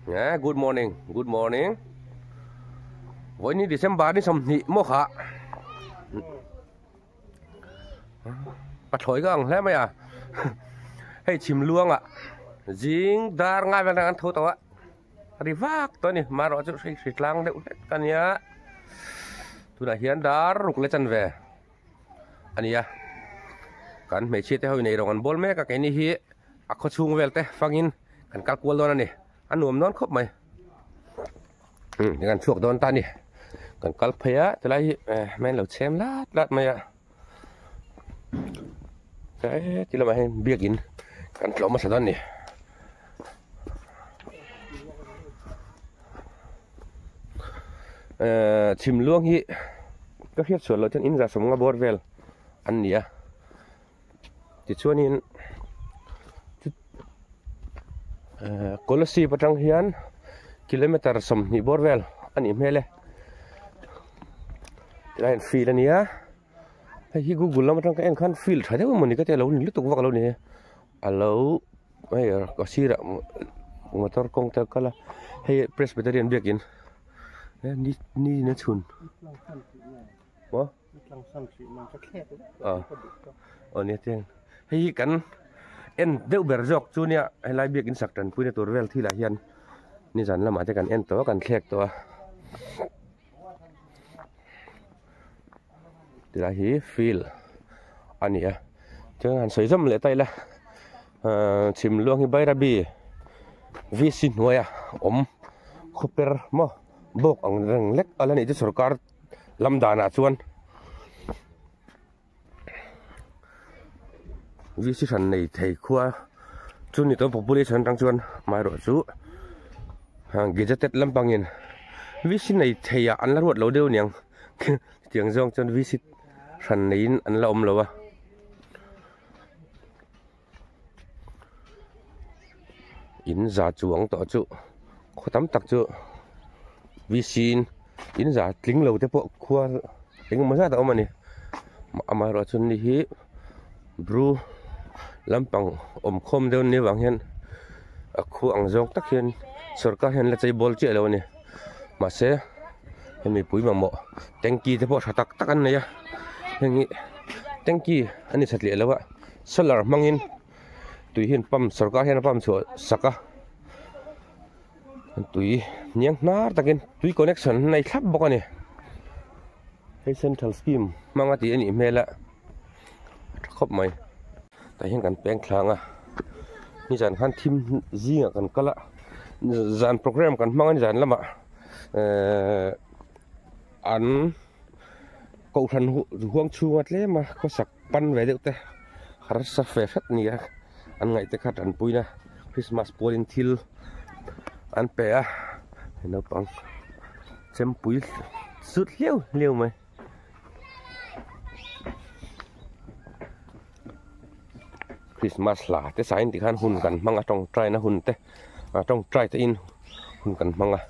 Eh good morning good morning vawiin December ni sawmhnih maw kha pathlawi ka ang hle mai a hei chhim luangah zing dar ngai vel an tho tawh a ri vak tawh a ni marawh chu hei hri tlang deuh hlek a nia tunah hian dar ruk leh chanve a ni a kan hmeichhia te ho in eirawng an bawl mek a keini hi a khaw chhung vel te fangin kan kal kual dawn a ni a nuam dawn khawp mai umm kan chhuak dawn ta a ni kan kal phei a tilai hi eh main lo chhem lat lat mai a he ti lamah hian biakin kan tlawh hmasa dawn a ni. Eh chhim luang hi ka hriat sual loh chuan in za sawmnga bawr vel an ni a tichuanin eh Kolasib atang hian kilometer sawmhnih bawr vel a nih hmel e tilai hian field a ni a hei hi google lam atang ka en khan field tha deuh emawni ka tia lo ni lutuk vak lo ni a lo hei a sirah motor kawng te a kal a hei presbyterian biakin ni ni in a chhun maw aw aw nia chiang hei hi kan en deuh ber zawk chu nia helai biakin sak tanpuina tur vel thilah hian nizan lamah te kan en tawh a kan thlek tawh a. Tilai hi field a ni a chuan han sawi zawm leh ta ila ahh chhim luang hi Bairabi VC hnuaia awm khawper maw bawk ang reng lek a la nih chu sorkar lam danah chuan VC hran nei thei khua chu ni tawh population atang chuan amaherawh chu gazetted lampangin VC nei thei ah an la ruat lo deuh aniang chutiang zawng chuan VC hran neiin an la awm lo a. In za chuang tawh chu khaw tam tak chu VC in in za tling lo te pawh khua engemaw zat a awm a ni amaherawh chu ni hi bru lampang awm khawm deuh ni avang hian a khu ang zawng tak hian sorkar hian la chei bawl chiah lo a ni mahse hemi pui mamawh tanky te pawh tha tak tak an nei a heng hi tanky a ni satliah lo a solar hmangin tui hian pump sorkar hian a pump chhuah sak a tui hniang hnar takin tui connection a nei thlap bawk a ni hei central scheme hmanga tih a nih hmel a a tha khawp mai tah hian kan peng thlang a nizan khan thim zingah kan kal a zan program kan hmang a nizan lamah ehh an kohhran huang chhunga tlem a khawsak pan ve deuh te harsa fe hret nia an ngaih te kha tanpuina Christmas pualin thil an pe a naupang chempui zut hliau hliau mai. Christmas hla te sain tikhan hun kan hmang a tawngtaina hun te a tawngtai te in hun kan hmang a.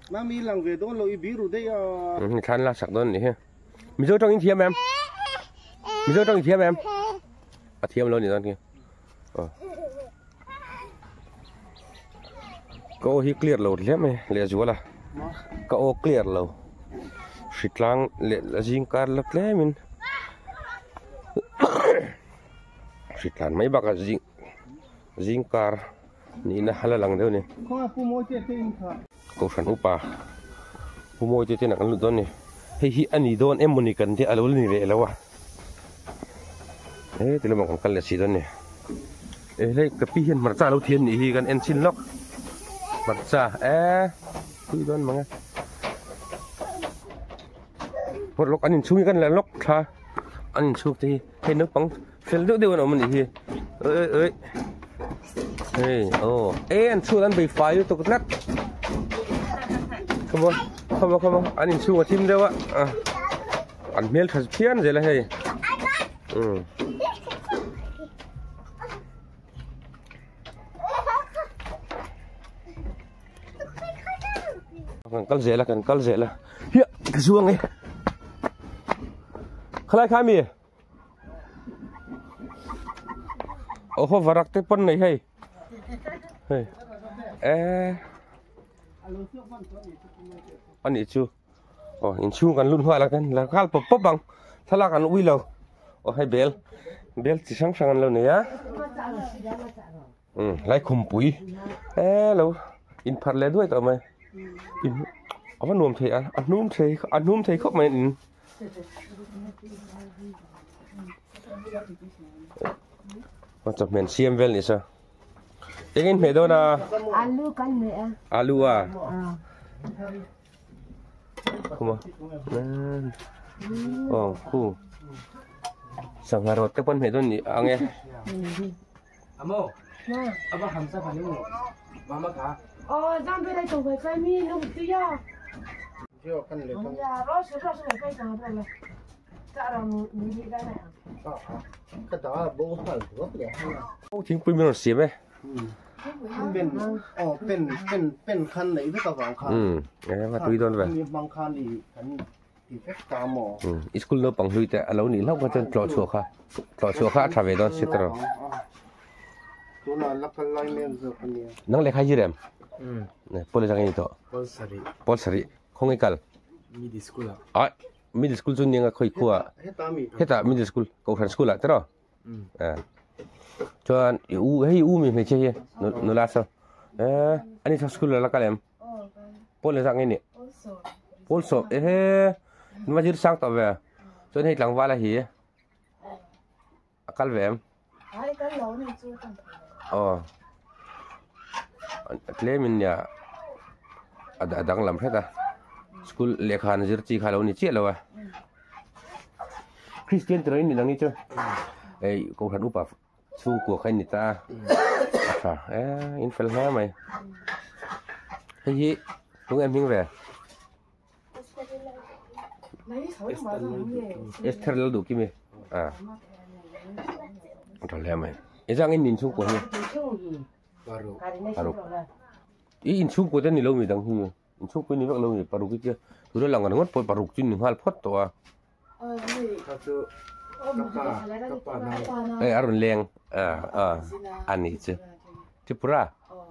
Mami lang ve dawn lo i biru daih a. Thlan la sak dawn nih hi. Mizo tawng in thiam em? Mizo tawng in thiam em? A thiam lo ni dawn khi. Ka aw hi clear lo hle mai lehzual a. Ka aw clear lo. Hritlang leh zing kar la tlem in hritlan mai bakah zing zing kar nihna a la lang deuh a ni. Kohhran upa Pu Mawite te inah kan lut dawn a ni. Hei hi a ni dawn em mawni kan tia a lo la ni leh lo a. He ti lamah kan kal leh si dawn a ni. E hei ka pi hian hmarcha lo thian nih hi kan en chhin lawk. Hmarcha e tui dawn mang e. Hawt lawk an inchhung hi kan la lawk thla an inchhung te hi hei naupang fel deuh deuh an awm a nih hi. Oi oi oi hei aw e an chhut an bei fai lutuk tlat. Come on come on come on an inchhung a thim deuh a. An hmel tha phian zel a hei. Um. Kan kal zel a kan kal zel a. Hia ka zuang e. Khalai kha mi. Oho varak te pon nei hei. Hei. Eh. Ani chu. Aw inchhung kan lut nghal a kan la nghal pawp pawp ang thlalak an ui lo aw hei bel bel chi hrang hrang an lo nei a um lai khumpui hello in pharh leh duai tawh mai in a va nuam thei a a hnum thei a hnum thei khawp mai in aw chawhmeh an siam vel ni sa. Eng in hmeh dawn a? Alu kan hmeh a. Alu a? Kuma. Oh, khu. Sangha rot te pon hmeh dawn ni ang e. Amo. Aba hamsa phani mo. Mama kha. Oh, zang be lai tong phai phai mi nung tu ya. Thingpui min rawn siam e. Tui dawn ve. School naupang hlui te a lo nih hlauh kha chuan tlawh chhuah kha tlawh chhuah kha a tha ve dawn si tawrh. Nang lehkha hi rem? Pawl zang i ni tawh. Pawl sarih. Khawnge kal? Middle school ah. Ai, middle school chu ninga khoi khua. Heta mi. Heta middle school, Kohhran school ah tiraw? Mm. Eh. Chuan i u hei u mi hmeichhia hi nula saw. Eh, ani saw school la kal em? Pawl le zak nge ni? Pawl sawm. Ehe. Numa zir sang tawh ve. Chuan hei tlangval a hi. A kal ve em? Ai kal lo ni chu kan Aw. Tlem in nia a dang lam hret a. School lehkha an zir chi kha lo ni chiah lo a. Christian te in ni nang ni chu. Ei kohhran upa chhungkua kha in ni ta a. A tha eh in fel hle mai. Hei hi tunge hming ve? Esther lal duh kimi a tha hle mai e zang in in chhungkua hi paruk i in chhungkua te ni lo mi dang hi in chhungkua ni vek lo mi paruk hi chu tuna lang ringawt pawh paruk chu ni nghal phawt tawh a e a rawn leng a a a nih chu Tripura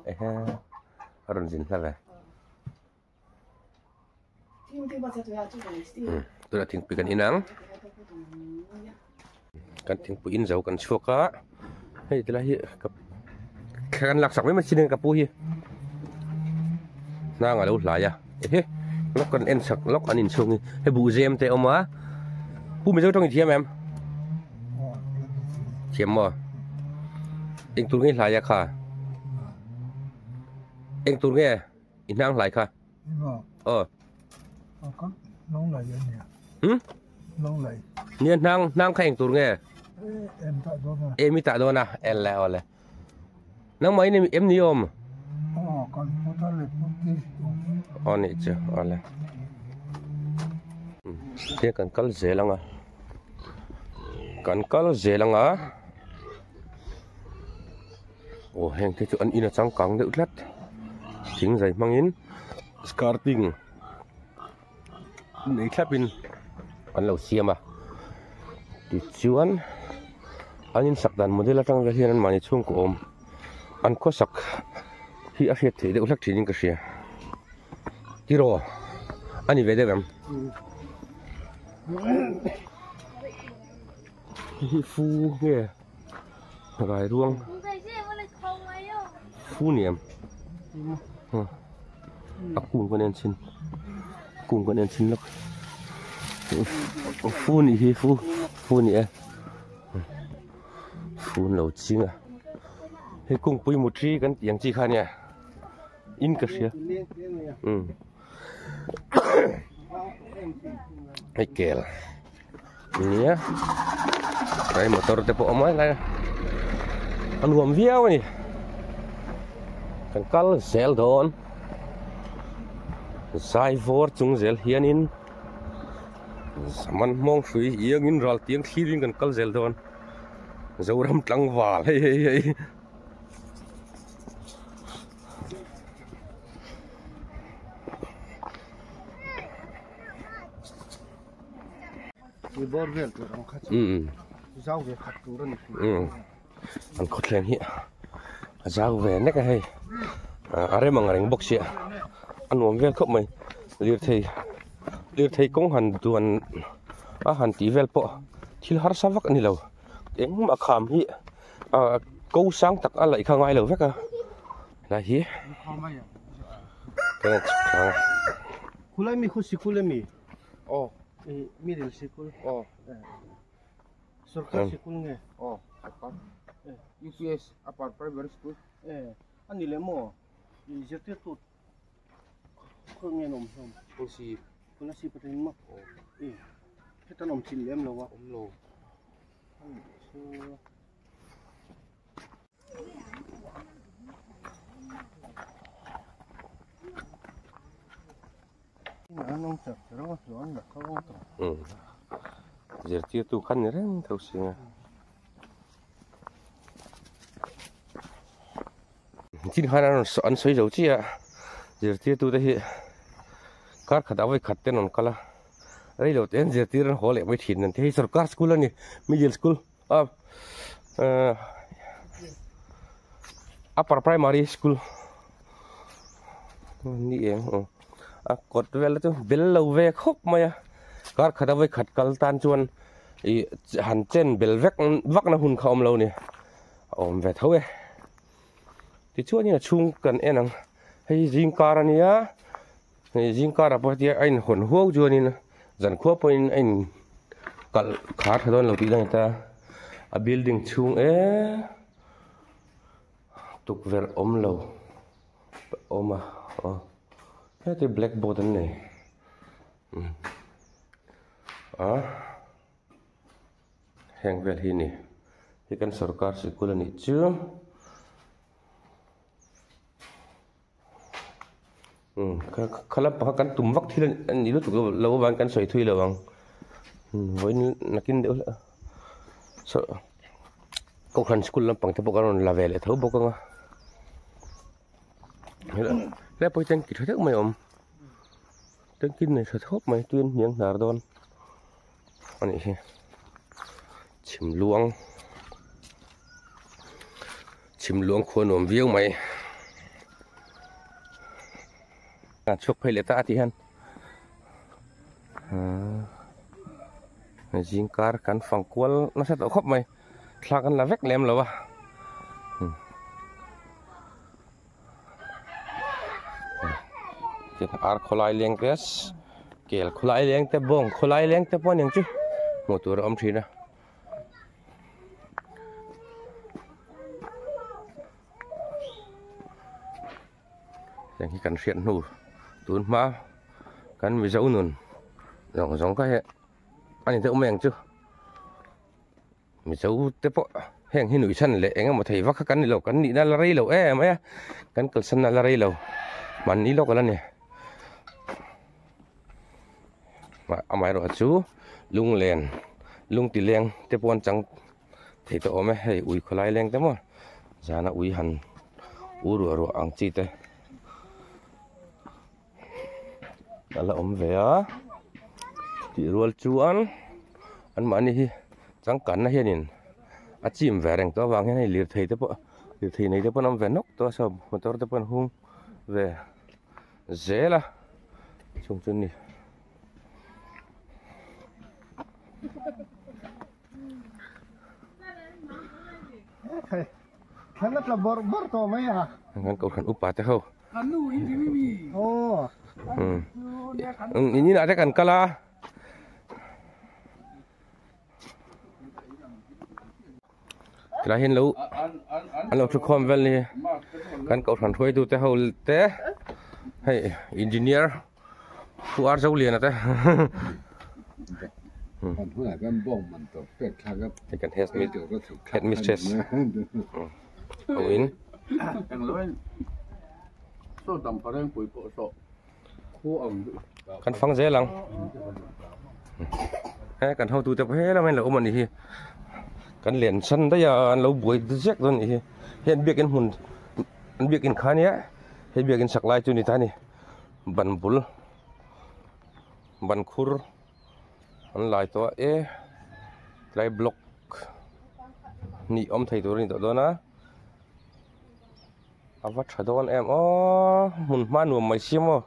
ehe a rawn zin hla ve. Tunah thingpui kan in ang kan thingpui in zo kan chhuak a hei tilai hi ka kan laksak mai mai chin in ka pu hi hnang a lo hlai a ehe lawk kan en sak lawk an inchhung hi hei buh zem te a awm a pu mizo tawng i thiam em thiam maw eng tur nge hlai a kha eng tur nge. I hnang hlai kha. Aw. Hmm? Nia hnang hnang kha eng tur nge? Em i tah dawn a. El le aw le. Nang mai ni em ni awm? Aw ni chu aw le. Tia kan kal zel anga. Kan kal zel anga. Aw heng te chu an in a changkang deuh tlat thing zai hmangin skirting nei thlapin an lo siam a tichuan an insak dan model atang vel hian an mahni chhungkaw awm an khawsak hi a hriat theih deuh hlek thin in ka hria tiraw a ni ve deuh em. Hei hi fu nge rai ruang fu ni em a kung kan en chhin kung kan en chhin lawk fu ni hi fu fu ni e fu an lo ching a hei kungpui mutri kan tih ang chi kha nia in ka hria um hei kel. Nia tlai motor te pawh a awm a helai a nuam viau a ni kan kal zel dawn zai vawr chung zel hianin. Zaman hmawng hrui iangin ral tiang thlirin kan kal zel dawn. Zoram tlangval hei hei hei. I bawr vel tur ang kha chu zau ve khat tur a ni. An khawthleng hi a zau ve nek a hei a rem ang reng bawk sia a nuam vel khawp mai lirthei lirthei kawng han duan a han tih vel pawh thil harsa vak a ni lo engmah kham hi ah ko sang tak a laih kha a ngai lo vek a helai hi Khulai mi khu sikul emi? Aw middle sikul. Aw. Sorkar sikul nge? Aw sorkar. UPS upper primary school. E ani le maw i zirtirtu khawi nge an awm hlawm? Kolasib. Kolasib atangin maw? Aw. E heta an awm chin lem lo a. Awm lo. Ani chu. Zirtirtu kha ni reng tho si a. Chin khan an sawi zo chiah a, zirtirtu te hi kar khat ah vawi khat te an rawn kal a, rei lo te an zirtir an haw leh mai thin an ti. Hei sorkar school a ni, middle school. Upper primary school ni eng aw a kawt vel te chu bel lo ve khawp mai a kar khat a vawi khat kal tan chuan ih han chen bel vek vak na hun kha a awm lo a ni a awm ve tho e tichuanin a chhung kan en ang hei zing kar a nia hei zing karah pawh hetia a inhawn huau chuanin zankhua pawhin a in kalh khar tha dawn lo tih lang ta a building chhung em tukverh awm lo a awm a aw heti blackboard an nei a heng vel hi a ni hei kan sorkar sikul a nih chu. Kha lampang kha kan tum vak thil a ni lutuk lo avangin kan sawi thui lo ang vawiin nakin deuh hlek a saw kohhran school lampang te pawh kan rawn la ve leh tho bawk ang a helai pawh hi tanki tha deuh mai a awm tanki nei tha thawp mai tuiin hniang hnar dawn a nih hi chhimluang. Chhimluang khua nuam viau mai. A chhuak phei leh ta a tih hian zing kar kan fang kual nasa tawh khawp mai thla kan la vek lem lo a ar khawlai leng te kel khawlai leng te bawng khawlai leng te pawh aniang chu hmuh tur a awm thin a. Heng hi kan hriat hnu tun hma kan mizo nun zawng zawng kha he a ni deuh mai ang chu mizo te pawh heng hi nuihsan leh eng emaw thei vak kha kan ni lo kan nihna la rei lo em mai a kan kalsan na la rei lo mahni lawk ala ni. Amaherawhchu chu lunglen lungti leng te pawh an chang thei tawh awm e hei ui khawlai leng te maw zana ui han u ruah ruah ang chi te a la awm ve a tih rual chuan anmahni hi changkanna hianin a chim ve reng tawh avang hian hei lirthei te pawh lirthei nei te pawh an awm ve nawk tawh a saw motor te pawh an hung ve. Zel a chung chu ni. Thlan a tla bawrh bawrh tawh mai a. Kan kohhran upa te ho. Aw. In inah te kan kal a. Tilai hian lo an lo thu khawm vel ni kan kohhran hruaitu te ho te hei engineer Pu Ar Zoliana te hei kan head mistress ho in kan fang zel ang. He kan hotu te pawh helama in lo awm a nih hi kan len san daih a an lo buai zek dawn a nih hi hei an biakin hmun an biakin kha ania hei biakin sak lai chu a ni ta a ni ban bul ban khur an lai tawh a e tlai block hnih awm thei tur a ni tawh dawn a. A va tha dawn em aw hmun hma nuam mai si maw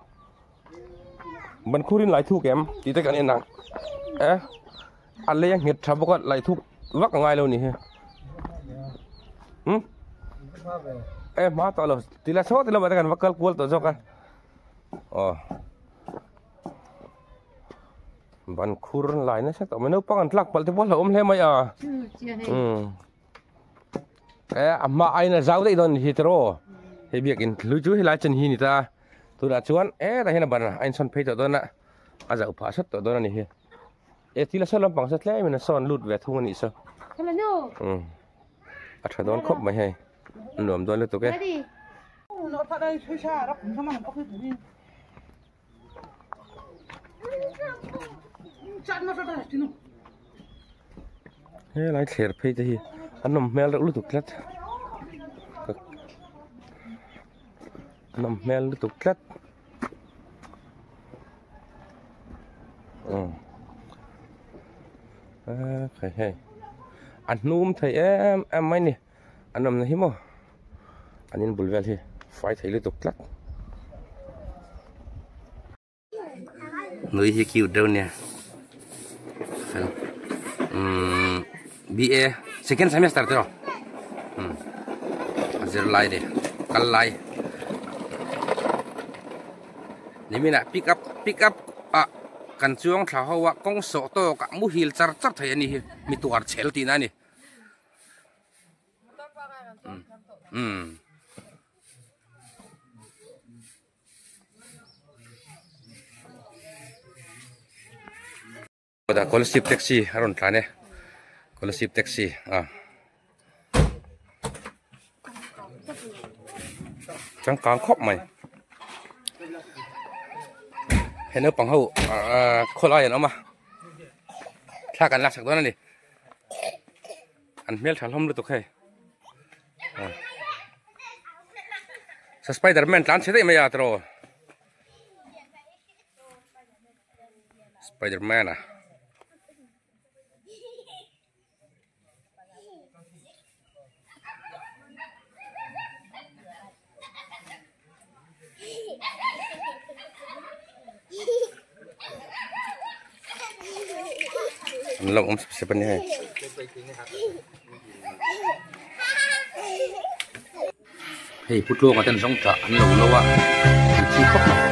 ban khurin lai thuk em tih te kan en ang e a lei a nghet tha bawk a lai thuk vak a ngai lo ni hi hmm e hma tawh lo ti la saw ti lamah te kan va kal kual tawh zawk a aw ban khur lai nasa tawh mai naupang an tlak palh te pawh a hlauhawm hle mai a umm. E a hma aina zau daih dawn hi tiraw hei biakin hlui chu helai chen hi ni ta tunah chuan e tah hian a ban a insawn phei tawh dawn a a zauh phah sawt tawh dawn a ni hi e thil a sawn lampang saw tlem in a sawn lut ve thung a nih saw um a tha dawn khawp mai hei a nuam dawn lutuk e. Helai thler phei te hi an awm hmel reuh lutuk tlat an awm hmel lutuk tlat a hei a hnum thei em em mai ni. An awmna hi maw an in bul vel hi fai thei lutuk tlat. Nui hi cute deuh nia fel umm BA second semester tiraw umm a zir lai ni kal lai niminah pick up pick up ah kan chuang thla ho a kawng sawh tawk ah muhil char char thei a ni hi mi tuar chhel tihna a ni. Um Kolasib taxi a rawn tlan e Kolasib taxi a changkang khawp mai he naupang ho ah khawlai an awm a thla kan laksak dawn a ni. An hmel tha hlawm lutuk hei. Sa Spiderman tlan chhe daih mai a tiraw. Spiderman a. An lo awm sep sep a ni hei. Hei pu tluanga ten zawng tah an lo lo a an thi khawp mai.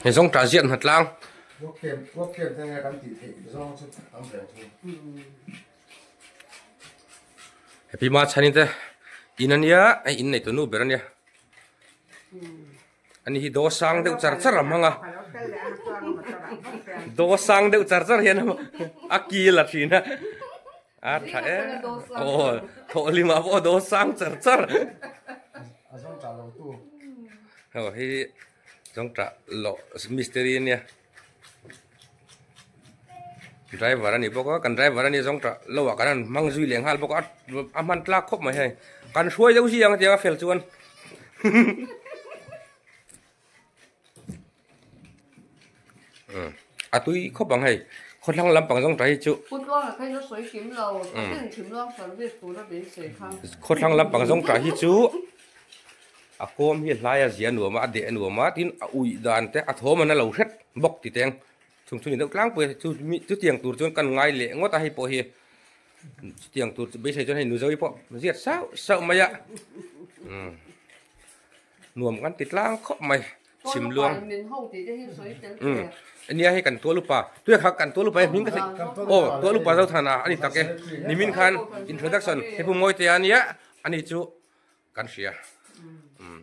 Hei zawng tah ziat hna tlang. Happy ma chhanin te in ania hei in nei tu nu ber ania ani hi do sang deuh char char a hmang a do sang deuh char char hian a kil a thin a a tha e aw thawh limah pawh do sang char char aw hei Zawng tah loh mistiri ania driver ani bawk a kan driver ani zawng tah loh ah kan han hmang zui leh nghal bawk a a hman tlak khawp mai hei kan hruai deuh zia ang a tiang a fel chuan a tui khawp ang hei. Khawthlang lampang zawng ta hi chu. Pu Tluanga kha in a sawi kim lo, a tin Chhimluang service tura beisei kha. Khawthlang lampang zawng ta hi chu a kawm hi hlai a zia nuam a, a deh nuam a, tin a uih dan te a thawm an a lo hret bawk ti teng. Chung chu ni deuh tlangpui a, chu mi chutiang tur chuan kan ngai leh ngawt a hei pawh hi chutiang tur chu beisei chuan hei Nuzovi pawh ziat sauh sauh mai a, nuam kan ti tlang khawp mai. Chhim luang. Umm nia hei kan tual upa tuia kha kan tual upa hi hming ka theih aw tual upa Zothana a ni tak e nimin khan introduction hei pu Mawitea ania ani chu kan hria umm.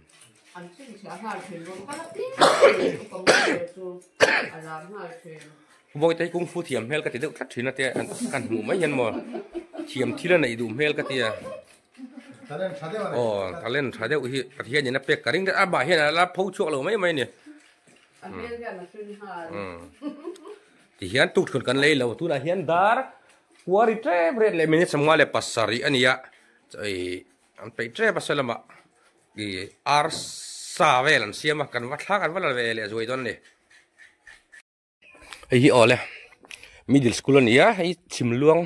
Pu Mawite hi kungfu thiam hmel ka ti deuh tlat thin a tia kan hmuh mai hian maw thiam thil a neih duh hmel ka tia. Aw talent tha deuh hi Pathian in a pek ka ring a mah hian a la pho chhuak lo mai mai a ni. Ti hian tukthun kan lei lo tunah hian dar kuari tep ret leh minute sawmnga leh pasarih a ni a ih an peih tep a sawi lamah ih arsa vel an siam a kan va thla kan va la ve leh zuai dawn a ni. Hei hi awle middle school a ni a hei Chhimluang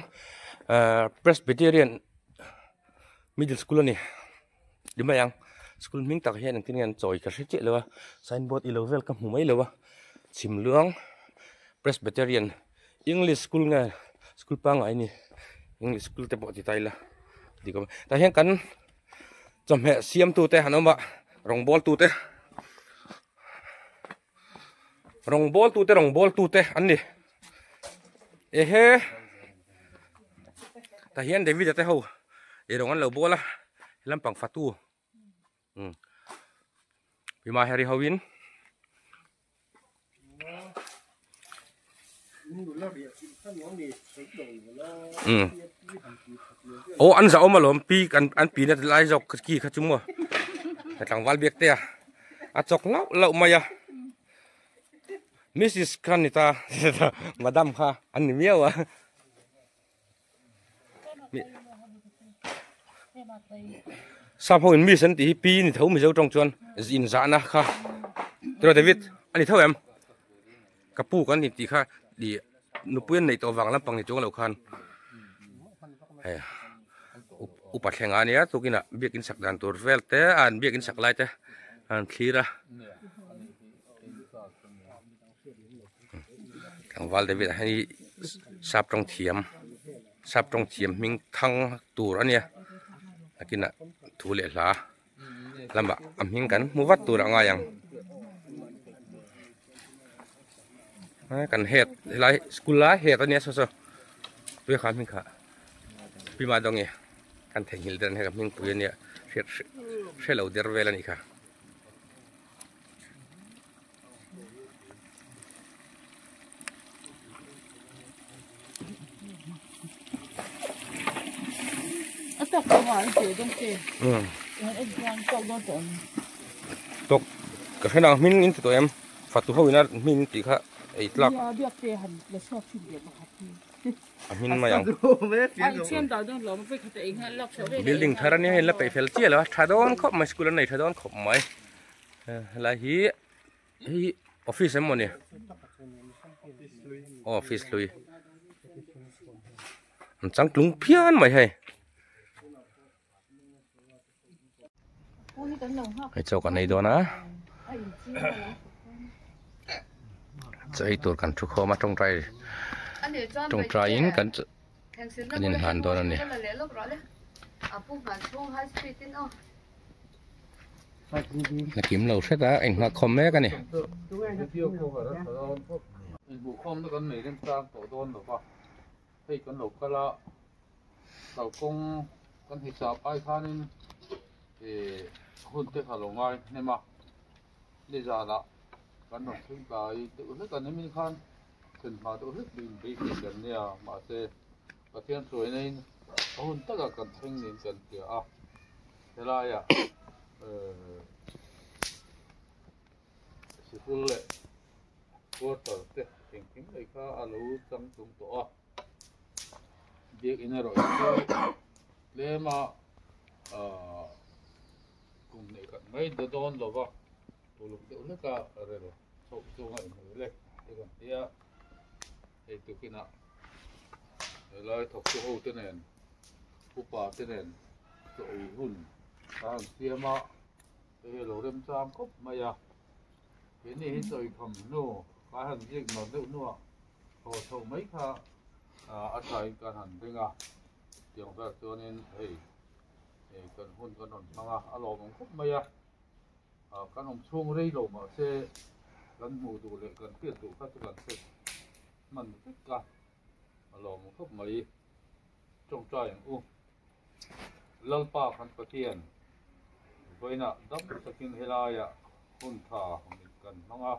ahh Presbyterian middle school a ni ti mai ang school hming tak hian engtin nge an chawi ka hre chiah lo a signboard ilo vel ka hmu mai lo a Chhimluang Presbyterian English school nge school pangngai a ni English school te pawh ti ta ila tah hian kan chawhmeh siamtute an awm a rawngbawl tute. Rawngbawl tute rawngbawl tute an ni ehe tah hian David a te ho ei rawng an lo bawl a lampang fatu umm Pima Harry ho in umm aw an zah awm alawm pi an pi na lai zawk ki kha chu maw tlangval biak te a. A chawk lauh lauh mai a Mrs kha ni ta madam kha an ni miau a sap ho in miss an tih hi pi ni tho mizo tawng chuan in zahna kha tiraw David a ni tho em ka pu kan in tih kha ih nupui an neih tawh vang lampang ni chuang lo khan hei upa thleng a nia tukinah biakin sak dan tur vel te an biakin sak lai te an thlir a tlangval David a hei sap tawng thiam sap tawng thiam hming thang tur a nia nakinah thu leh hla lamah a hming kan hmu vat tur a ngai ang kan head helai school lai head ania saw saw tui kha hming kha pi ma dawngi kan theihnghilh der ania hming pui ania hriat hre lo der vel anih kha. Tok ka hre nang hmin in ti tawh em fatu ho ina hmin tih kha ei tlak a hmin mai ang building thar ania hei la peih fel chiah lo a tha dawn khawp mai school an nei tha dawn khawp mai helai hi Hei hi office em mawni aw office hlui an changtlung phian mai hei hei chaw kan ei dawn a chaw ei tur kan thu khawm a tawngtai tawngtai in kan kan inhlan dawn a ni. A kim lo hret a enghnah khawm mek a ni. Inhmuhkhawmna kan nei remchang tawh dawn lo va, hei kan lo kal a, kalkawng kan hisap ai khanin ih hun te kha lo ngai hnem a, nizanah kan rawn thleng tlai deuh hlek a nimin khan thlen hma deuh hlek niin beisei kan nia mahse Pathian hruaina in a hun takah kan thleng niin kan hria a. Helaiah sikul leh quarter te engkim mai kha a lo chang tung tawh a, biakinn erawh chu tlema kum neih khat mai da dawn lo va, uluk deuh hleka rel chhoh chunga inhmu lek te kan ti a. Hei tukinah helai thawktu ho te nen upa te nen chaw ei hun a han siam a hei hi a lo remchang khawp mai a keini hi chaw ei kham hnu kai han zik mar deuh hnuah haw chhoh mai kha a thain kan han ring a tiang vel chuanin hei kan hun kan rawn hmang a a lawmawm khawp mai a. Kan awm chhung rei lo mahse kan hmuh duh leh kan hriat duh kha chu kan hre hman vek a, a lawm khawp mai. Tawngtai ang u. Lalpa kan Pathian vawiinah dam takin helaiah hun tha kan hmang a.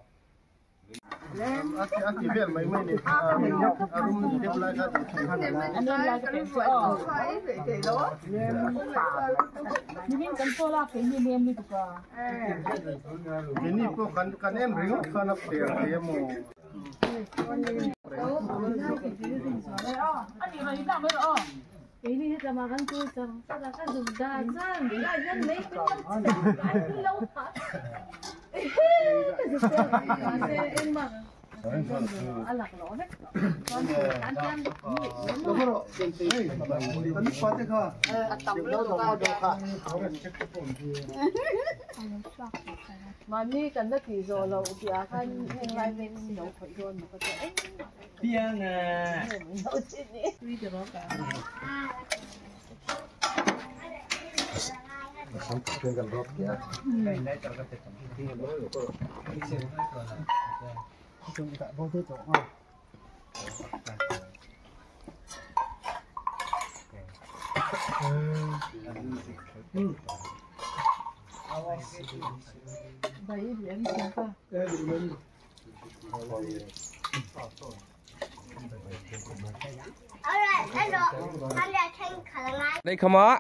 Đây không á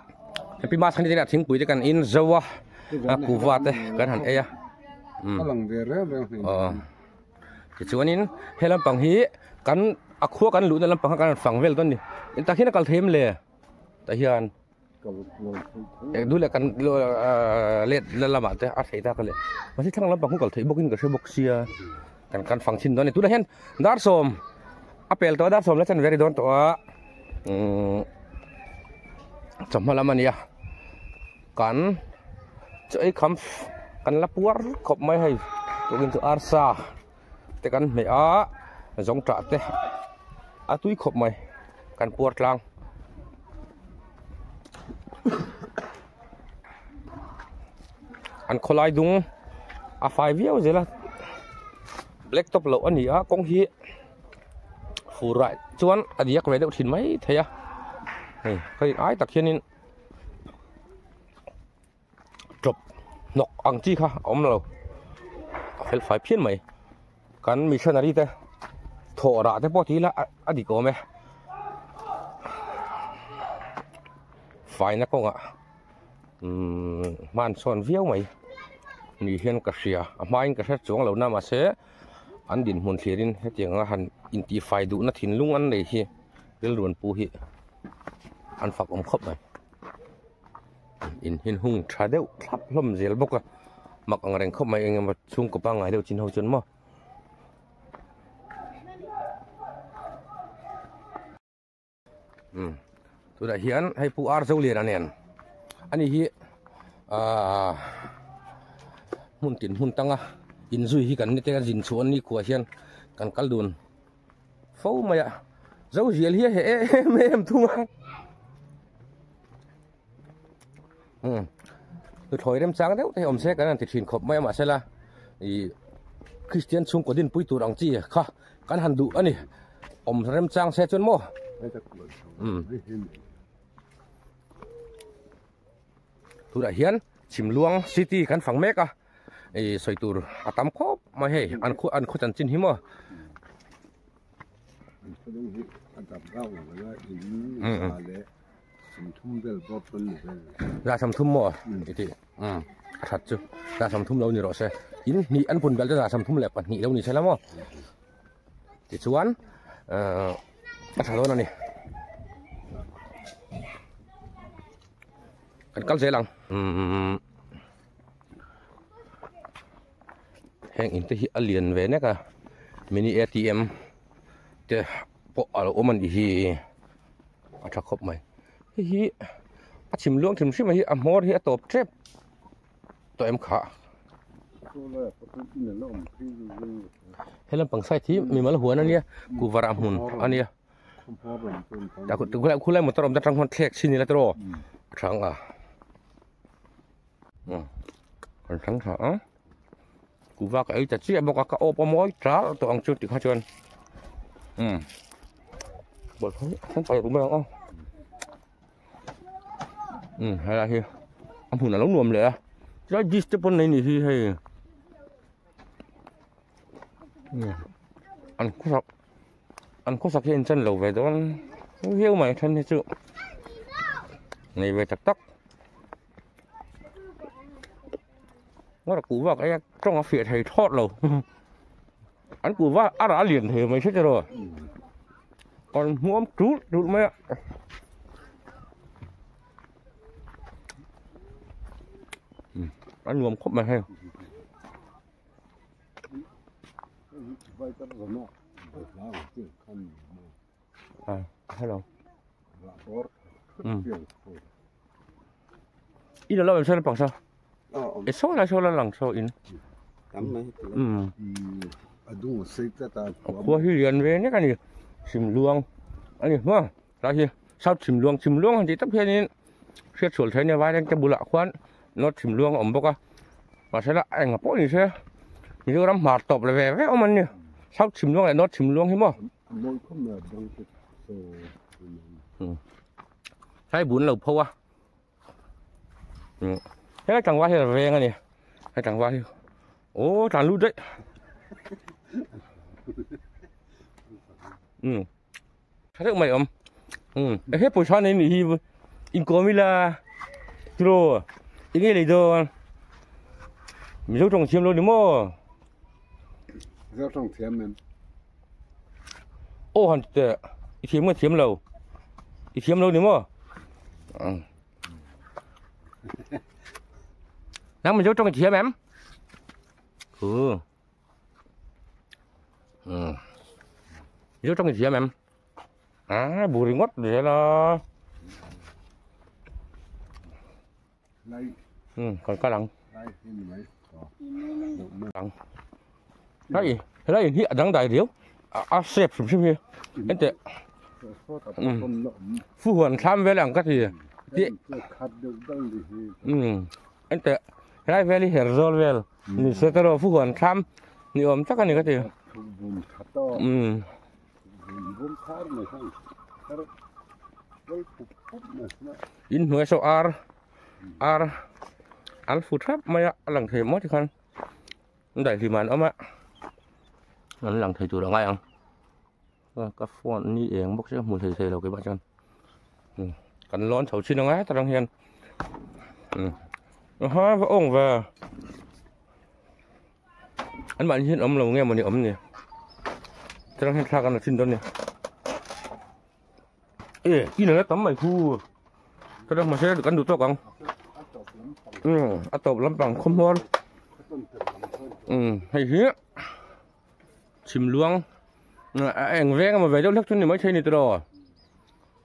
Happy Mas khani tena thingpui te kan in zo a a kuva te kan han ei a aw tichuanin he lampang hi kan a khua kan luhna lampang kha kan han fang vel dawn a ni tah hian a kal thei em le tah hian eng duh leh kan let la lamah te a theih tak a le mahse thlang lampang khu kal theih bawkin ka hre bawk sia kan kan fang chhin dawn a ni tunah hian dar sawm a pel tawh a dar sawm la chan ve a ri dawn tawh a umm chawhma lam a ni a kan chaw ei kham kan la puar khawp mai hei tukin chu arsa te kan hmeh a zawngṭah te a tui khawp mai kan puar tlang. An khawlai dung a fai viau zel a black top loh a ni a kawng hi fur ah chuan a diak ve deuh thin mai thei a hei hei ai tak hianin tawp hnawk ang chi kha a awm lo a fel fai phian mai kan missionary te thawh rah te pawh ti ila a dik awm e faina kawngah umm hman sawn viau mai ni hian ka hria a hmain ka hre chuang lo na mahse an dinhmun thlirin hetiang anga han intihfai duhna thinlung an nei hi rilru an pu hi an fak awm khawp mai. In hin hung tha deuh thlap hlawm zel bawk a mak ang reng khawp mai eng emaw chhungkaw pangngai deuh chin ho chuan maw um tunah hian hei pu ar zoliana nen ani hi ahh hmun tin hmun tanga inzui hi kan ni te a zin chhuah an ni khuah hian kan kal dun. Fo mai a zo zial hi a heh em em thung a um tuthlawi rem chang deuh te hi awm se kan han ti thin khawp mai a mahsela ih Kristian chhungkaw dinpui tur ang chi kha kan han duh a ni awm rem chang se chuan maw um tunah hian Chhimluang city kan fang mek a. Ih sawi tur a tam khawp mai hei an khaw an khaw chanchin hi maw za sawmthum maw i tih a that chu za sawmthum lo ni rawh se in hnih an pun belh te za sawmthum leh pahnih lo ni se la maw tichuan ahh a tha dawn a ni kan kal zel ang umm. Heng in te hi a lian ve nek a mini atm te pawh a lo awm a nih hi a tha khawp mai hei hi a chim luang hrim hrim a hi a hmawr hi a tawp tep tawh em kha he lampang side hi mimal huan a nia kuhva rah hmun a nia khulai motor awm atang khuan thlek chhin ila tiraw a tha ang a kan thlang tha ang kuhva ka ei ta chiah bawk a ka awp a mawi ṭal tawh ang chu tikha chuan umm bawlhhlawh hi a rum ang aw umm helai hi a hmun a lo nuam leh a tilai dish te pawn nei ni hi hei umm an khawsak an khawsak hi a inchan lo ve dawn viau mai then hi chu nei ve tak tak. Ngawt kuhva ka eng tawng a fiah thei thlawt lo an kuhva a rah lian thei mai hret erawh kan hmuam tul tul mai a a nuam khawp mai hei à hello um in lo em pang sa e so la so la lang so in um khua hi lian ve nek ani chim luang ani ma la hi sao chim luang chim luang han ti tak hianin hriat sual thei nia vai te bulah khuan north chim luang a awm bawk a mahse la enga pawh ni se Mizoram hmar tawp la ve ve awm an ni south chim luang leh north chim luang hi maw Sai bun lo pho a helai tlangval hi a veng a ni hei tlangval hi aw tlan lut daih um tha deuh mai awm um he pawisa nei nih hi inkawm ila tiraw enge lei dawn mizo tawng thiam lo ni maw mizo tawng thiam em Aw han ti teh, i thiam nge thiam lo? I thiam lo ni maw? Nang Mizo tawng i thiam em? Ừ. Ừ. Mizo tawng i thiam em? À, bù ringawt zel a. Ừ, còn cá lăng. Lăng. Đây, đây hi dang dai riau. A shape hrim hrim hi. Ente. Phu huan thlam vel ang ka ti. Ti. Ừ. Ente. Helai vel hi her zawl vel. Ni se taro phu huan thlam ni awm tak ani ka ti. Ừ. In hnuai saw ar ar an fu thap mai a a lang thei maw tikhan an daihlim ah an awm a an lang thei tur a ngai ang ka phone ni eng bawk sia hmu thei thei lo keimah chuan kan lawn chho chin ang a heta tang hian ha va awng ve an mahni hian awm lo nge mawni awm ni heta tang hian thlak an la chin dawn a ni. E in ala tam mai khu ka dang mahse kan duh tawk ang um a tawp lampang khawhmual um hei hi chhim luang a eng veng emaw ve deuh hlek chu ni maithei ni tiraw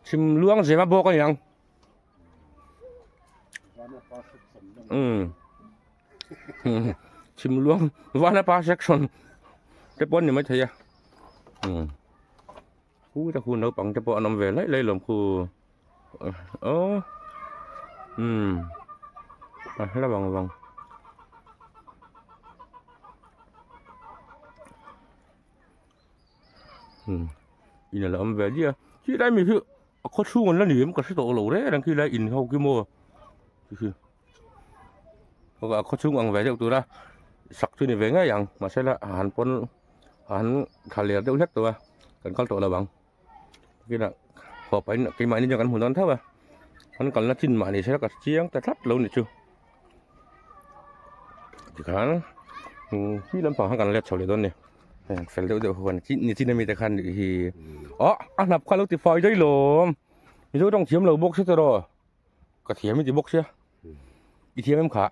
chhim luang zema bawk a ni ang um chhim luang vanapa section te pawh a ni maithei a um. Khu te khu naupang te pawh an awm ve laih laih lawm khu aw umm a hla vang vang umm in a lo awm ve diah a khi lai mi hi a khaw chhung an la ni em ka hre tawh lo reng reng khi lai in ho khi maw a khaw chhung ang ve deuh tura sak chu ni ve ngei ang mahse la han pawn an thla ler deuh hlek tawh a kan kal tawh lo ang kinah haw pahin keimahni chuan kan hmu dawn tho a an kalna chin mahni se ka chiang ta tlat lo ni chu tikhan khi lampang khan kan let chho leh dawn ni fel deuh deuh huan ni chin ami te khan nih hi aw a hnap kha lo ti fai daih lawm mizo tawng thiam lo bawk se tiraw ka thiam i ti bawk sia i thiam em kha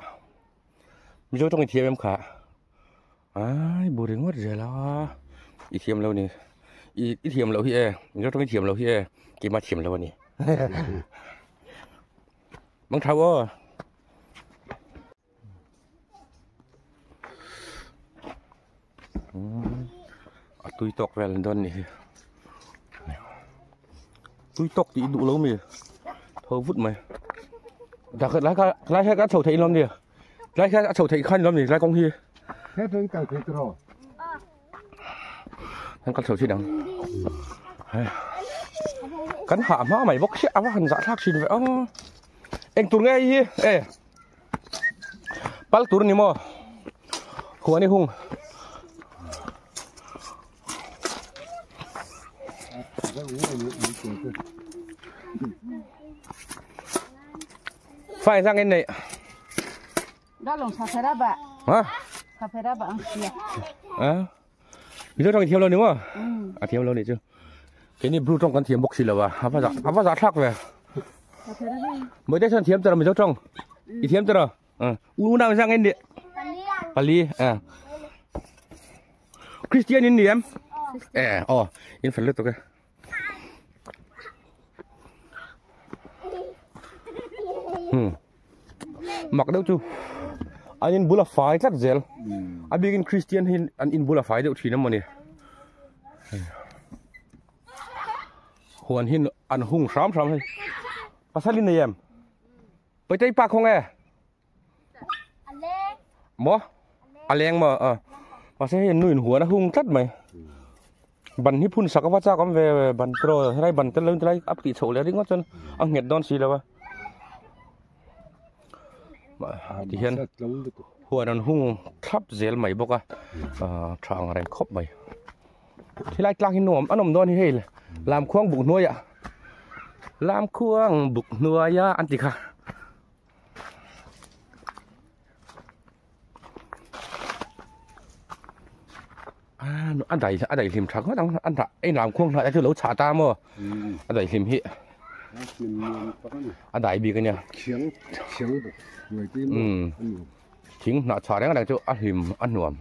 mizo tawng i thiam em kha. Ai bu ringawt zel a i thiam lo ni I i thiam loh hi e Mizo tawng i thiam loh hi e keimah thiam lo a ni. Mang thau aw. A tui tawk vel an dawn ni hi tui tawk tih duh lo mi tho vut mai dak lai kha lai kha chho thei lom ni lai kha a chho thei khan lom ni lai kawng hi he chen kal thei tro an kal chho chi dang kan hah hma mai bawk sia a va han zah thlak thin ve aw eng tur nge hi e Pal tur ni maw? Huan i hung. Phải răng em này. Đó lồng sa phê ba. Hả? Sa phê ba ăn xia. À. Mizo tawng i thiam lo ni maw? A thiam lo nih chu. Keini Bru tawng kan thiam bawk si lo a, a va za a va za thlak ve. Mawite chuan thiam tawh Mizo tawng. I thiam tawh rawh. U unau zang en nih. Pali. A. Christian in ni em? Eh, oh, in fel lutuk e. Hmm. Mak deuh chu an in bula fai tlat zel a bikin Christian hi an in bula fai deuh thin emawni huan hi an hung hram hram hei pasal in nei em paitei pa khawng e maw a leng maw a mahse hei nu in huan a hung tlat mai ban hi phun sak a va chak awm ve ban tiraw helai ban tel lo in tilai a tih chhoh leh ringawt chuan a nghet dawn si lo a ti hian huan an hung thlap zel mai bawk a ah tha ang reng khawp mai helai tlang hi nuam a nawm dawn hi hei lamkhuang buk hnuaiah lamkhuang buk hnuaia an ti kha. A dai a dai hlim tha ngawt ang a hnah ei lam khuang hnah te chu lo chhah ta maw a dai hlim hi a dai bik ania thing hnah chhah reng reng chu a hlim a nuam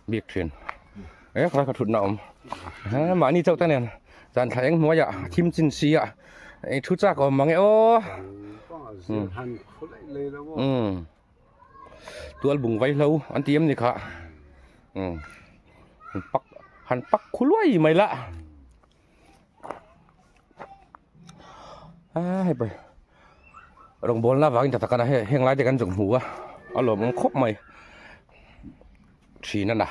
bik thin e khalai kha thutna awm mahni chauh te nen zan thla eng hnuaiah thim chin si a. Eng thu chak awm mang e aw. Um. Tual bung vai hlo an ti em ni kha. Um. Pak han pak khuluai mai la. A hei pai. Rong bol na wangin takana he heng lai te kan jong hmu a. A lawm awm khawp mai. Thin a na.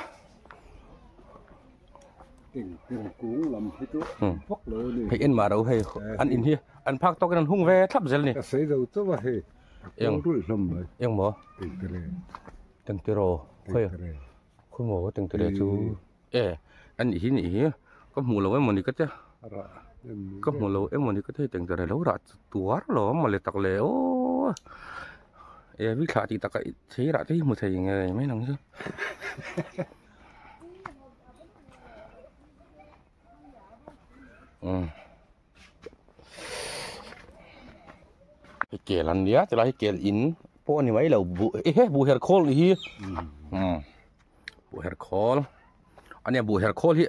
Hei en mah ro hei an in hi an phak tawkin an hung ve thlap zel ni. Eng eng maw tengtiraw khawi khawi maw tengtiraw chu e an nih hi nih hi ka hmuh lo emaw ni ka tia ka hmu lo emaw ni ka tia tengtiraw lo rah tuar lo mawle tak le aw e vi thlah tih takah thei rah te hi hmu thei ngei mai nang chu. Hei kel an nia tilai hi kel in pawh a ni mai lo buh ehe buh her khawl nih hi buh her khawl a nia buh her khawl hi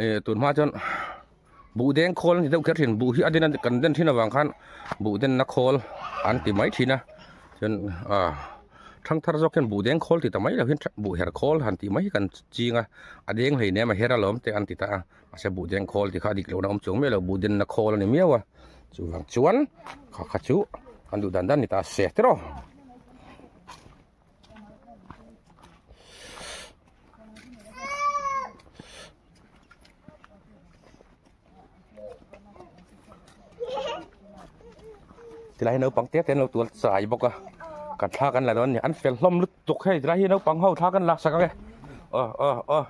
eh tun hma chuan buh deng khawl an ti deuh kher thin buh hi a den kan den thin avang khan buh denna khawl an ti mai thin a chuan ah thangthar zawk hian buh deng khawl ti ta mai lo hian buh her khawl han tih mai hi kan ching a a deng hlei nem a her alawm te an ti ta a mahse buh deng khawl tih kha a dik lohna awm chuang miah lo buh denna khawl a ni miau a chuvang chuan kha kha chu an duh dan dan ni ta se tiraw. Tilai hi naupang te te an lo tual chai bawk a kan thla kan la dawn a ni an fel hlawm lutuk hei tilai hi naupang ho thla kan laksak ang e aw aw aw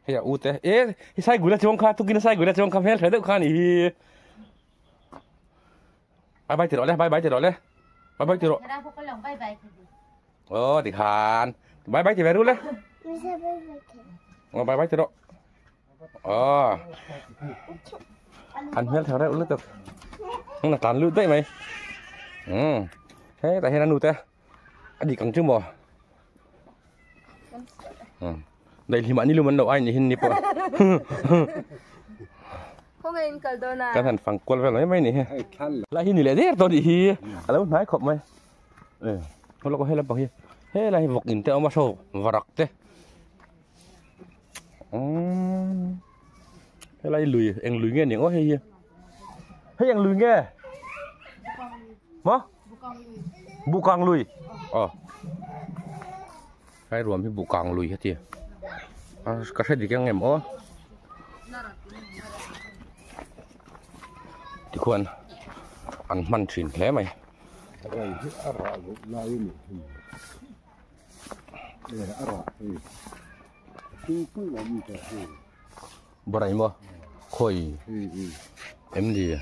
hei a u te e hi sai gula chuang kha tukin a sai gula chuang kha hmel tha deuh kha a nih hi. Bye bye ti rawh le, bye bye ti rawh le. Bye bye ti rawh. Ờ, ti khan. Bye bye ti ve ru le. Ờ, bye bye ti rawh. Ờ. An hmel thang reuh lutuk. Hung là tàn lut daih mai. Ừ. Thế tại hian a nu te. A dik ang chu maw. Ừ. Daihlim ah nilum an lo ai ni hin ni pawh. Khawngaih in kal dawn a. Kan han fang kual vel mai mai ni hi. Lai hi ni leh der tawh nih hi. A lo hnai khawp mai. E, haw lawk aw he lampang hi. He lai hi vawk in te a awm a hraw varak te. Umm helai lui eng lui nge ni ang aw hei hi hei eng lui nge maw bukang lui aw helai ruam hi bukang lui heti a ka hre dik ang em aw tikhuan an hman thin hle mai. Borai maw khawi em ni e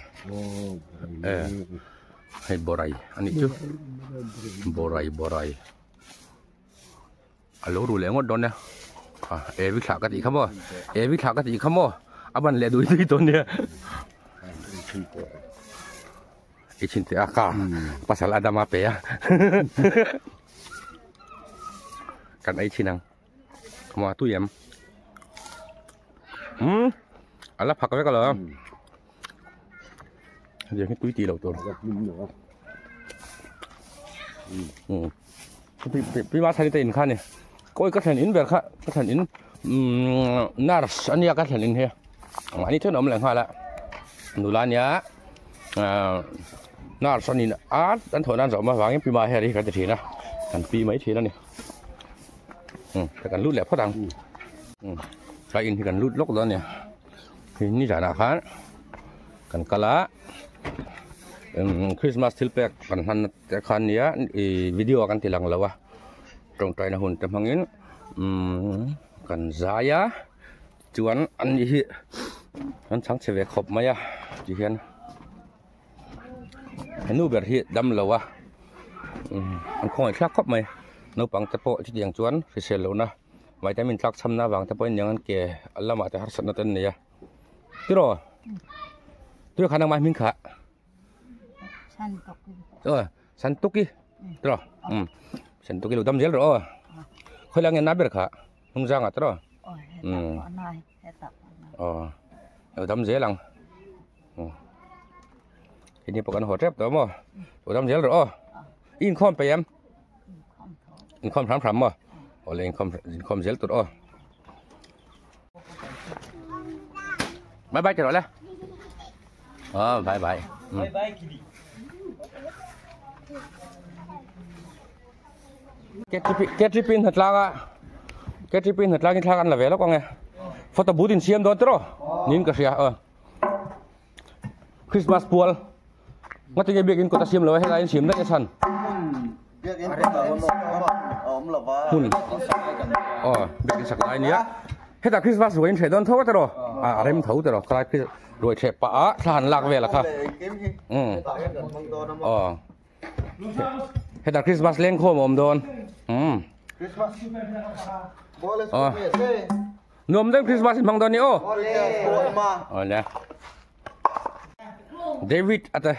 hei borai a nih chu borai borai a lo ru leh ngawt dawn nia a evi thlah ka tih kha maw evi thlah ka tih kha maw a ban leh dui dui dawn nia. I chhin teh a ka pasal Adama pe a kan ei chhin ang maw tui em umm a la phak vek alo hetiang hi tui tih loh tur umm pi ma thani te in kha ni kawi ka thlen in ber kha ka thlen in umm nurse ania ka thlen in hi mahni chuan a awm leh nghal a nula ania ahh nurse a nih a an thawh nan zawh avangin pi ma her hi kan ti thin a kan pi mai thin a ni umm kan lut leh phawt ang umm tlai in hi kan lut lawk dawn a ni hei nizanah khan kan kal a umm christmas thil pek kan hman te khan nia ih video ah kan ti lang lo a tawngtaina hun te hmangin umm kan zai a chuan an ni hi an chhang chhe ve khawp mai a ti hian henu ber hi dam lo a umm an khawngaih thlak khawp mai naupang te pawh chutiang chuan hrisel lohna vitamin tlak chhamna avang te pawhin niang an ke a lamah te harsatna te an nei a tiraw tui kha nangmah hming kha. Santuki tiraw umm Santuki lo dam zel rawh aw khawi lai nge na ber kha hnung zang ah tiraw umm aw lo dam zel ang hei pawh kan haw tep tawh maw lo dam zel rawh aw i inkhawm peih em inkhawm hram hram maw aw le inkhawm inkhawm zel tur aw bye bye tiraw le. Ờ, bye bye. Ừ. Bye bye Kidi. KTP in hnatlang a KTP in hnatlang in thla kan la ve lawk ang e photo booth in siam dawn tiraw niin ka hria aw Christmas pual ngati nge biakin kawt a siam lo a helai in siam daih a chhan hmun aw biakin sak lai ania Hetah Christmas ruai in hreh dawn tho a tiraw? A rem tho tiraw? Khalai khi ruai hreh pah a thla han lak vel a kha. Umm. Aw. Hetah Christmas leng khawm a awm dawn. Umm. Aw. Nuam deuh Christmas in hmang dawn ni aw. Aw le. David ate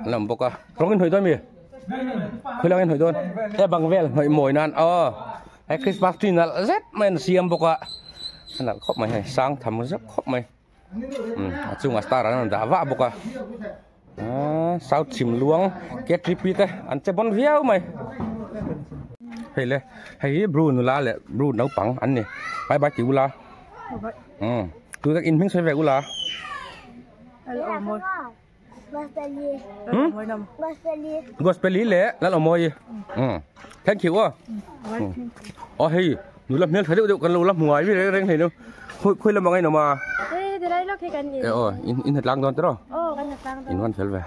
an awm bawk a rawng in hnawih dawn mi khawi lang in hnawih dawn he bang vel hnawih mawi nan aw he Christmas tree nalh zet mai an siam bawk a a nalh khawp mai hei sang tham zet khawp mai umm a chungah star an rawn dah vah bawk a aaa south chhim luang K three P te an che bawn viau mai hei le hei hi bru nula leh bru naupang an ni bye bye ti ula. Umm tu tak in hming sawi ve ula. Hmm? Gospeli le lal awmawi. Hmm. Thank you aw. Aw hei nula hmel tha deuh deuh kan lo la hmu ngai mi reng reng hlei no. Khoi khoi lam angai no ma. Hey, de lai lok hi kan in. E aw in in hatlang dawn tero. Aw kan hatlang dawn. In van fel ve.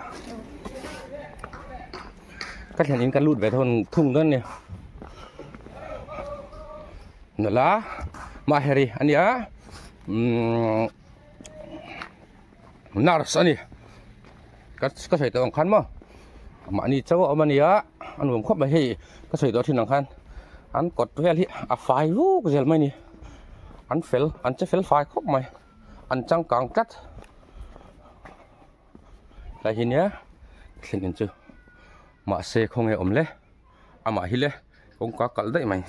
Ka thlen in kan lut ve thon thung dawn ni. Nula Maheri a nia umm nurse a ni ka ka sawi tawh ang khan maw mahni chauh a awm a nia a nuam khawp mai hei ka sawi tawh thin ang khan an kawt vel hi a fai vuk zel mai a ni an fel an che fel fai khawp mai an changkang tlat tlai hi nia thlen in chu mahse khawnge awm le amah hi le. Kawngka kalh daih mai.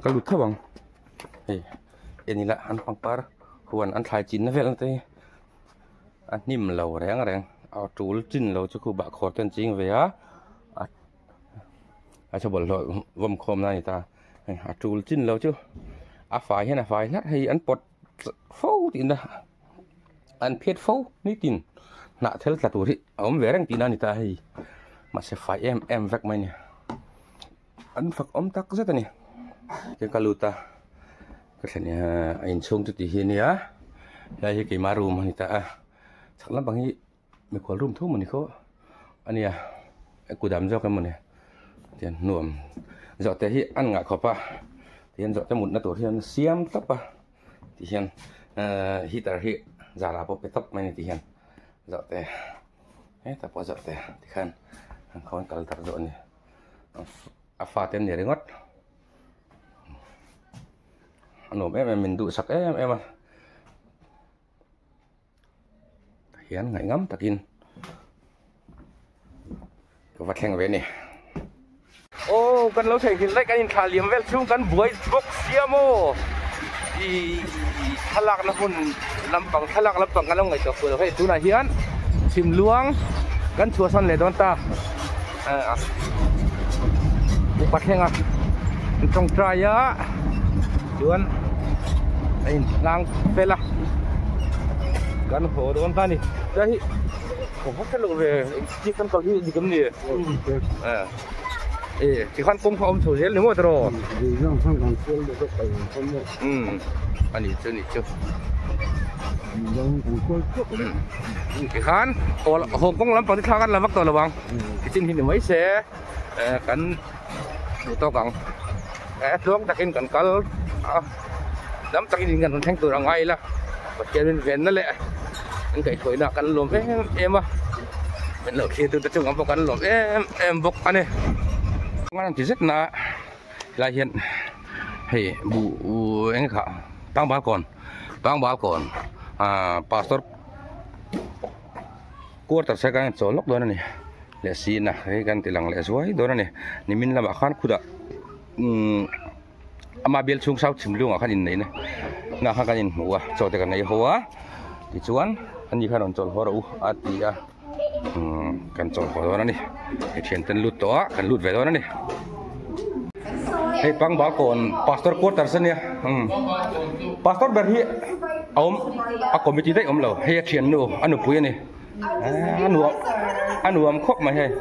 ka lut tho ang hei en ila an pangpar huan an thlai chin na vel te hi a hnim lo reng reng a tul chin lo chu khu bahkhawr te an ching ve a a chhe bawlhhlawh vawm khawm na a ni ta hei a tul chin lo chu a fai hian a fai hlarh hei an pawt fo tihna an phiat fo nitin hnah thel tla tur hi a awm ve reng tihna a ni ta hei mahse fai em em vek mai a ni an fak awm tak zet a ni ka ka lut a ka thlen a inchhung chu ti hi a nia helai hi keima room a ni ta a chhak lampang hi mikhual room tho maw ni khaw a nia a kudam zawk emaw ni tian nuam zawhte hi an ngah khawp a tihian zawhte mutna tur hian siam tawp a tihian ehh heater hi zara pawh pe tawp mai a ni tihian zawhte hetah pawh zawhte tikhan an khawn kal darh zawh a ni a fate an ni ringawt a nuam em em min duhsak em em a. Hian ngaihngam takin ka va thleng ve a ni. Aw kan lo theihnghilh daih kan inthlah liam vel chhung kan buai bawk sia maw ih thlalakna hmun lampang thlalak lampang kan lo ngaihtuah fuh lo hei tunah hian chhimluang kan chhuahsan leh dawn ta upa thlenga an tawngtai a chuan a inhlang fel a kan haw dawn ta a ni chuan hi ka va hre lo ve engtik kan kal hi dik em ni e tikhan kawng kha a awm chho zel ni maw tiraw umm a ni chu a ni chu tikhan haw kawng lampang te thla kan la vak tawh lo ang. Kitchen hi ni mai se kan duh tawk ang eh tluang takin kan kal a dam takin in kan rawn thleng tur a ngai ila Pathian min venna leh an kaihthawihna kan lawm em em a min lo thlir tute chungah pawh kan lawm em em bawk a ni. An ti zet na helai hian hei buh eng kha pangbal kawn pangbal kawn ah pastor. Quarter sai kan chawl lawk dawn a ni leh sin a hei kan ti lang leh zuai dawn a ni nimin lamah khan khutah umm ama bial chhung sau chhim lungah khan inneihna na kha kan inhmu a chaw te kan ei ho a tichuan ani khan rawn chawl haw rawh u a ti a umm kan chawl haw dawn a ni hei thian te an lut tawh a kan lut ve dawn a ni hei pangbal kawn pastor quarters a nia umm pastor ber hi a awm a committee daih awm lo hei a thiannu a nupui a ni a nuam a nuam khawp mai hei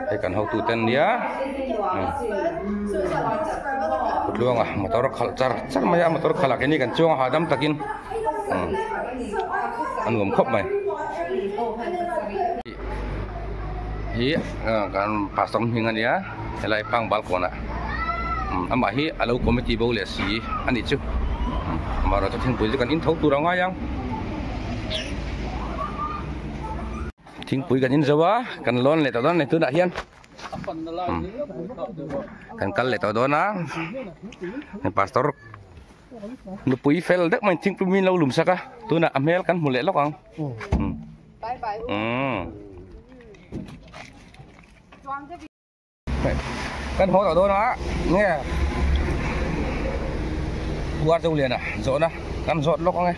hei kan hotu te an nia kutluanga motor khalh char char mai a motor khalh ah keini kan chuang a hahdam takin a nuam khawp mai. Hi kan pastor hming a nia helai pang balkawnah amah hi a lo committee bo leh si a nih chu amaherawhchu thingpui chu kan in tho tur a ngai ang thingpui kan in zo a kan lawn leh tawh dawn a ni tunah hian kan kal leh tawh dawn a pastor nupui fel deuh mai thingpui min lo lum sak a tunah a hmel kan hmu leh lawk ang. Kan haw tawh dawn a nge Puar zo lian a zawhna kan zawt lawk ang e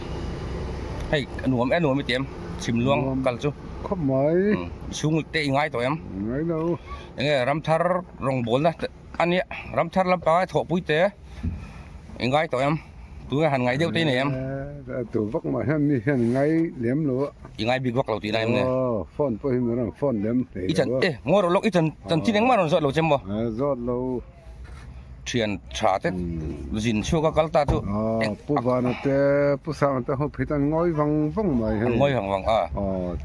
hei nuam e nuam i ti em chhim luang kal chu khawp mai chhung te i ngai tawh em ngai lo enge ramthar rawngbawlna a nia ramthar lampanga thawhpui te i ngai tawh em tunge han ngai deuh te i nei em tu vak mah hian mi hian ngai lem lo a i ngai bik vak lo tihna em ni aw phone pawh hi mi rawn phone lem hlei lo a e ngaw rawh lawk i chan chanchin engmah rawn zawt lo che maw zawt lo thian tha te zin chhuak a kal ta chu pu vana te pu sanga te ho phei tan ngawi vang vang mai hei ngawi vang vang a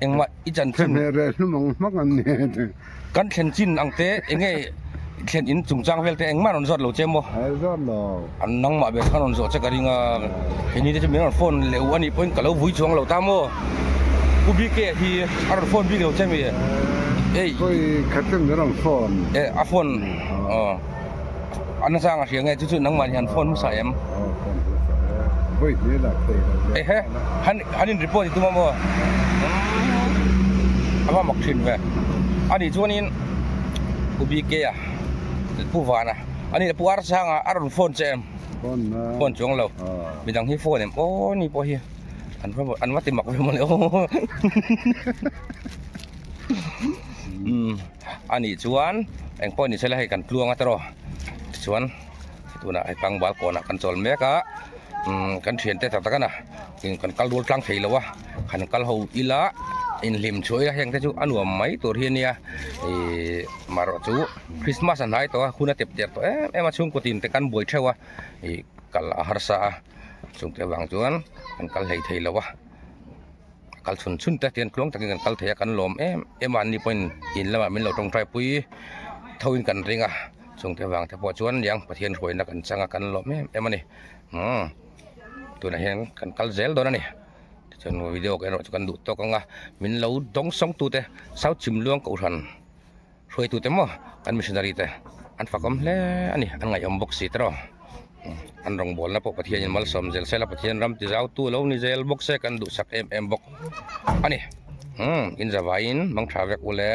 engmah i chanchin thehmeh reh hlum ang hmak an ni Kan thlen chin ang te enge thlen in chungchang vel te engmah rawn zawt lo che maw? A zawt lo. An nangmah ber khan rawn zawh che ka ring a, keini te chu min rawn phone leh u anih pawhin ka lo vui chuang lo ta maw? Pu BK hi a rawn phone bik lo che mi? Ei. Pawi khat chu min rawn phone. E a phone aw a nasang a hria nge chu chu nangmah hian phone hmasa em? Aw phone hmasa e, vawi hnih lah thei lo le. Ehe han han in report i tum a maw? A va mak thin ve. Ani chuanin Pu BK-a, Pu Vana. Ani pu Arsanga a rawn phone che em? Phone na. Phone chuang lo. Midang hi phone em? Aw ni pawh hi an va an va ti mak ve mawle aw. Umm ani chuan eng pawh ni sela hei kan tluang a tawh tichuan tunah hei pangbal kawnah kan chawl mek a umm kan thiante tak tak a na kan kal rual tlang thei lo a han kal ho ila inhlim chhuah ila heng te chu a nuam mai tur hi a nia ihh marawh chu Christmas a hnai tawh a hun a tep der tawh em em a chhungkaw tin te kan buai theuh a ih kal a harsa a chungte avang chuan kan kal hlei thei lo a kal chhun chhun te tian tluang takin kan kal thei a kan lawm em em a anni pawhin in lamah min lo tawngtai pui tho in kan ring a chungte avang te pawh chuan niang Pathian hruaina kan chang a kan lawm em em a ni umm tunah hian kan kal zel dawn a ni. Tichuan video erawh chu kan duh tawk ang a min lo dawng sawng tute South Chhimluang Kohhran. Hruaitute maw an missionary te an fakawm hle a ni an ngaihawm bawk si tawh an rawngbawlna pawh Pathianin malsawm zel sela Pathian ram ti zau tu lo ni zel bawk se kan duhsak em em bawk a ni umm in zavaiin mang tha vek ule.